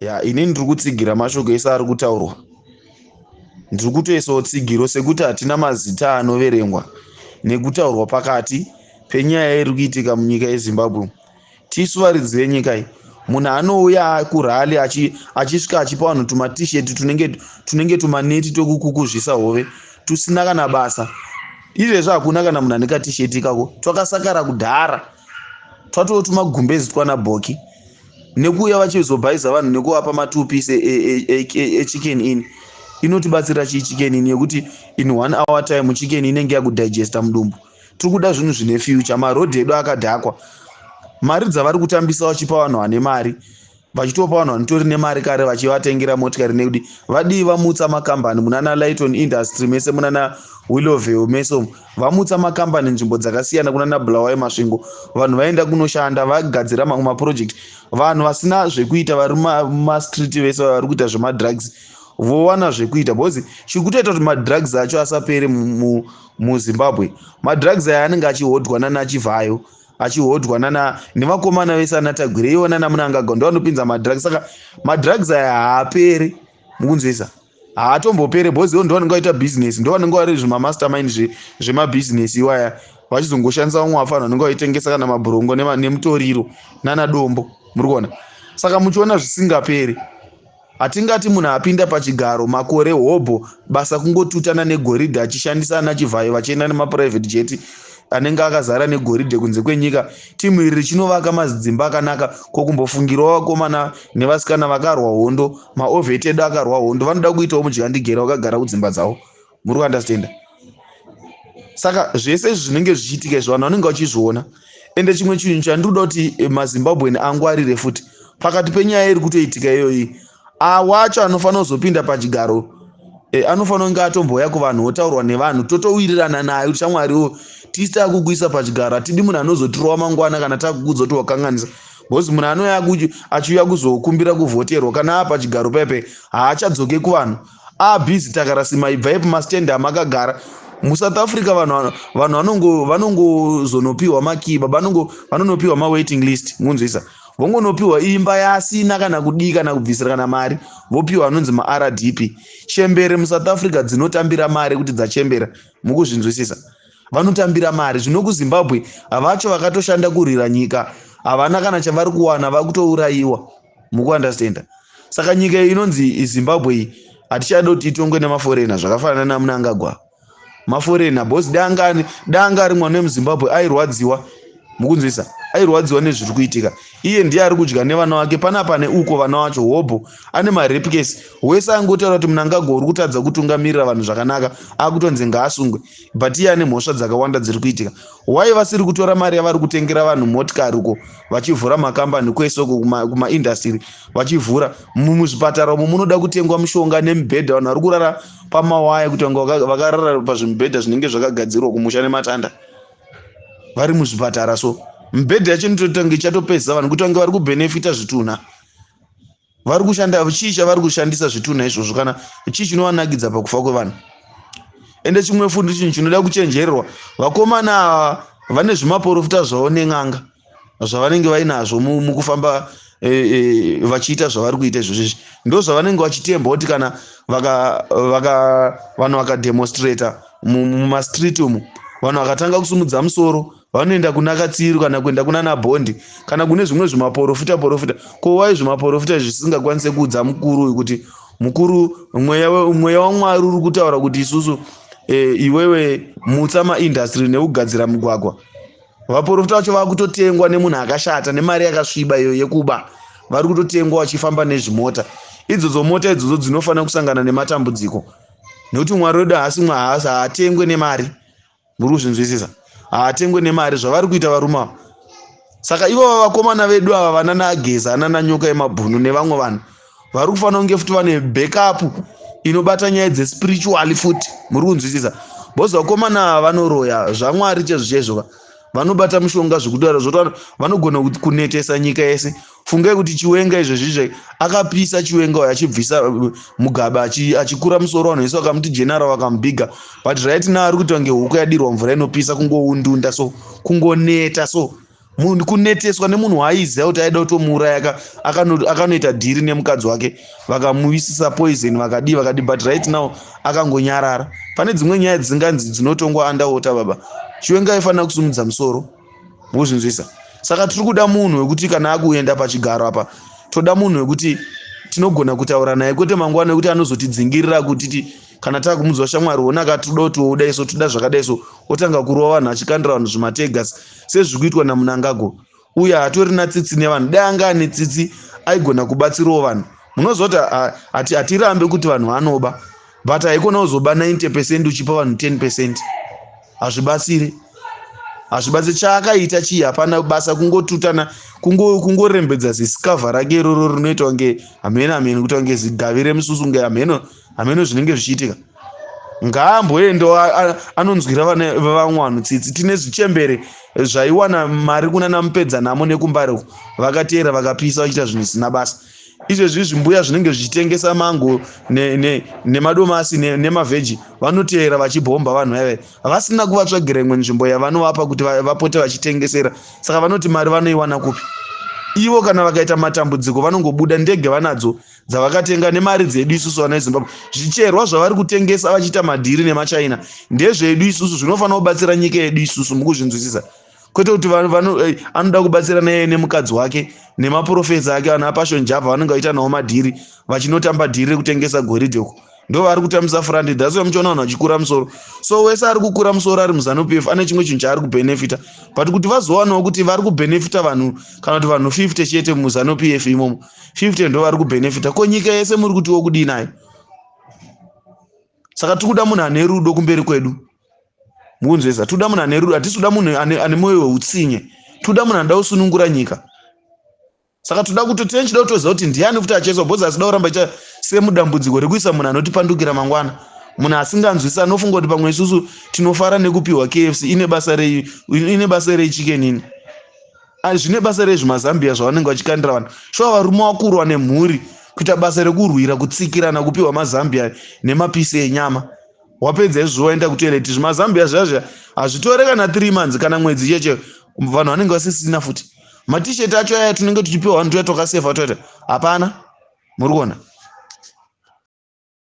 Ya, inini ndiri kutsigira mashoko ese ari kutaurwa. Ndiri kutoisawo tsigiro sekuti hatina mazita anoverengwa nekutaurwa pakati penyaya iri kuitika munyika yeZimbabwe. Tisu varidzi venyika iyi. Munhu anouya kurally achisvika achipa vanhu tumatisheti tunenge tumaneti twekukukuzvisa hove tusina kana basa. Izvezvi hakuna kana munhu ane katisheti ikako. Twakasakara kudhara. Twatoo tumagumbezi twana bhoki. Nekuuya vachizobhaiza vanhu nekuvapa matupisi eChicken Inn. Inotibatsira chii Chicken Inn yekuti in one hour time chicken inenge yakudigesta mudumbu. Tiri kuda zvinhu zvine future. Marodhi edu akadhakwa. Mari dzavari kutambisa vachipa vanhu vane mari, vachitopa vanhu vanotori nemari kare vachivatengera motikari nekudi vadii vamutsa makambani munana Lighton Industry mese, munana Willowvale mese umu. Vamutsa makambani nzvimbo dzakasiyana kunana Bulawayo, Masvingo. Vanhu vaenda kunoshanda, vagadzira mamwe maproject. Vanhu vasina zvekuita vari mumastreet vese vari kuita zvemadrugs vowana zvekuita, because chiri kutoita kuti madrugs acho asapere muZimbabwe, madrugs aya anenge achihodwa nana Chivhayo, achihodwa nana nevakomana vese ana Tagwirei, ivo nana Mnangagwa ndo vanopinza madrugs. Saka madrugs aya haaperi, mukunzwisa? Haatombopere because ivo ndo vanenge vaita business, ndo vanenge vari zvimamastermind zvemabhizinesi iwaya, vachizongoshandisa vamwe vafana vanenge vaitengesa kana mabhurongo nemutoriro nana dombo. Muri kuona? Saka muchiona zvisingaperi, hatingati munhu apinda pachigaro makore hobho, basa kungotutana negoridhe, achishandisa ana Chivhayo, vachienda nemaprivate jet anenge akazara negoridhe kunze kwenyika. Timu iri richinovaka mazidzimba akanaka, kokumbofungirawo vakomana nevasikana vakarwa hondo, mawar vet edu akarwa hondo, vanoda kuitawo mudyandigere vakagara kudzimba dzavo. Muri kuunderstanda? Saka zvese izvi zvinenge zvichiitika izvi, vanhu vanenge vachizviona. Ende chimwe chinhu chandinoda kuti maZimbabwean angwarire futi pakati penyaya iri kutoitika iyoyi, awacho anofanira kuzopinda pachigaro anofanira kunge atombouya kuvanhu, otaurwa nevanhu, totowirirana naye kuti, "Shamwariwo, tisi takukuisa pachigaro, hatidi munhu anozotirova mangwana kana takukudza kuti wakanganisa." Because munhu anouya achiuya kuzokumbira kuvhoterwa, kana apachigaro paipai haachadzoke kuvanhu, abhizi takarasima. Ibvai pamastendi amakagara. MuSouth Africa vanhu vanongozonopiwa makiba, vanonopiwa mawaiting list, munzwisa? Vongonopiwa imba yasina kana kudii, kana kubvisira kana mari, vopiwa anonzi maRDP. Chembere muSouth Africa dzinotambira mari kuti dzachembera, mukuzvinzwisisa? Vanotambira mari. Zvino kuZimbabwe vacho vakatoshanda kurwira nyika havana kana chavari kuwana, vakutourayiwa. Mukuunderstanda? Saka nyika inonzi Zimbabwe iyi hatichada kuti itongwe nemaforeigner zvakafanana naMnangagwa. Maforeigner, because danga ari mwana wemuZimbabwe airwadziwa, mukunzwisa? Airwadziwa nezviri kuitika. Iye ndiye ari kudya nevana vake panapa neuko, vana vacho hobho ane marape case. Wese angotaura kuti Mnangagwa uri kutadza kutungamirira vanhu zvakanaka, akutonzi ngaasungwe, but iye ane mhosva dzakawanda dziri kuitika. Wai vasiri kutora mari yavari kutengera vanhu motikari uko, vachivhura makambani kwese uko, kumaindustry vachivhura muzvipatara umo munoda kutengwa mishonga nemibhedha? Vanhu vari kurara pamawaya, kuti vange vakarara pazvimibhedha zvinenge zvakagadzirwa kumusha nematanda vari muzvipatara. So mibhedha yacho inototange ichatopedzisa vanhu kuti vange vari kubhenefita zvitunha vari kushanda. Chii chavari kushandisa zvitunha izvozvo? Kana chii chinovanakidza pakufa kwevanhu? Ende chimwe futi chinhu chinoda kuchenjererwa, vakomana ava vane zvimaprofita zvavo nen'anga zvavanenge vainazvo mukufamba vachiita zvavari kuita izvozvo. Izvi ndo zvavanenge vachitemba kuti kana vanhu vakademonstrata mumastreet umu, vanhu vakatanga kusumudza musoro, vanoenda kuna Katsiru kana kuenda kuna Nabhondi kana kune zvimwe zvimaprofita profita. Ko wai zvimaprofita zvisingakwanise kuudza mukuru uyu kuti, "Mukuru, mweya waMwari uri kutaura kuti isusu iwewe mutsa maindustry nekugadzira mugwagwa"? Vaprofita vacho vakutotengwa nemunhu akashata nemari yakasviba iyo yekuba. Vari kutotengwa vachifamba nezvimota idzodzo. Mota idzodzo dzinofanira kusangana nematambudziko, nekuti Mwari wedu haasi, haatengwe nemari. Muri kuzvinzwisisa? Haatengwe nemari zvavari kuita varume ava. Saka ivo vakomana vedu ava, vana naGeza, anana Nyoka yemabhunu nevamwe vanhu, vari kufanira kunge futi vane backup inobata nyaya dzespiritually futi. Muri kunzwisisa? Because vakomana ava vanoroya zvaMwari chaizvo chaizvo, vanobata mushonga zvekutaura zvota, vanogona kunetesa nyika yese. Fungai kuti Chiwenga izvezvizve akapisa. Chiwenga uyo achibvisa Mugabe, achikura musoro, vanhu vese vakamuti general, vakamubhiga, but right now ari kuita kunge huku yadirwa mvura inopisa, kungoundunda so, kungoneta so. Munhu kuneteswa nemunhu waaiziva kuti aida kutomuuraya, akanoita dhiri nemukadzi wake, vakamuisisa poison, vakadii vakadii, but right now akangonyarara. Pane dzimwe nyaya dzinganzi dzinotongwa underwater. Baba Chiwenga aifanira kusumudza musoro, mukuzvinzwisa. Saka tiri kuda munhu wekuti kana akuenda pachigaro apa, toda munhu wekuti tinogona kutaura naye, kwete mangwana ekuti anozotidzingirira kutiti kana taakumudzwa, "Shamwari, onaka, toda kuti udai so, toda zvakadai so," otanga kurova vanhu, achikandira vanhu zvimateargas sezviri kuitwa naMnangagwa. Uye hatorina tsitsi nevanhu. Dai anga ane tsitsi, aigona kubatsirawo vanhu. Munoziva kuti hatirambe kuti vanhu vanoba, but haikona kuzoba 90% uchipa vanhu 10%. Hazvibatsiri, hazvibatsiri. Chaakaita chii? Hapana basa, kungotutana, kungorembedza zisikavha rake iroro rinoita kunge hameno hameno, kuita kunge zigavi remususu, kunge hameno hameno zvinenge zvichiitika. Ngaamboendawo anonzwira vamwe vanhu tsitsi. Tine zvichembere zvaiwana mari kuna namupedza namo nekumbare uko, vakateera, vakapisa, vachiita zvinhu zvisina basa. Izvezvi zvimbuya zvinenge zvichitengesa mango nemadomasi nemavheji, vanoteera vachibhomba vanhu vaiva vasina kuvatsvagira imwe nzvimbo yavanovapa kuti vapote vachitengesera. Saka vanoti mari vanoiwana kupi ivo? Kana vakaita matambudziko, vanongobuda ndege vanadzo dzavakatenga nemari dzedu isusu vana veZimbabwe. Zvicherwa zvavari kutengesa vachiita madhiri nemaChina ndezvedu isusu, zvinofanira kubatsira nyika yedu isusu, mukuzvinzwisisa, kwete kuti anoda kubatsira naye nemukadzi wake nemaprofesa ake, vana Passion Java, vanenge vachiita nawo madhiri, vachinotamba dhiri rekutengesa goridhe uko. Ndo vari kutambisa front. That's why muchiona vanhu vachikura musoro. So wese ari kukura musoro ari muZANU PF ane chimwe chinhu chaari kubhenefita, but kuti vazowanawo kuti vari kubhenefita vanhu, kana kuti vanhu 50 chete muZANU PF imomo, 50 ndo vari kubhenefita, ko nyika yese muri kutiwo kudii nayo? Saka tiri kuda munhu ane rudo kumberi kwedu, mukunzwisa. Tikuda munhu ane rudo, hatisi kuda munhu ane mwoyo weutsinye. Tikuda munhu anoda kusunungura nyika. Saka toda kuti tinechida kutoziva kuti ndiani futi achaiswa, because asida kuramba icha semudambudziko rekuisa munhu anotipandukira mangwana, munhu asinganzwisi, anofunga kuti pamwe isusu tinofara nekupiwa KFC. Ine basa rei? Ine basa rei Chicken Inn? Zvine basa rei zvimazambia zvavanenge vachikandira vanhu? Shuwa, varume vakurwa nemhuri kuita basa rekurwira kutsikirana kupiwa mazambia nemapisi enyama. Wapedza izvozvo, waenda kutoilet, zvimazambia zvazva hazvitore kana 3 months, kana mwedzi cheche, vanhu vanenge vasisina futi. Matisheti acho aya tinenge tichipiwa vanhu, tuya twakasefa toita, hapana. Muri kuona?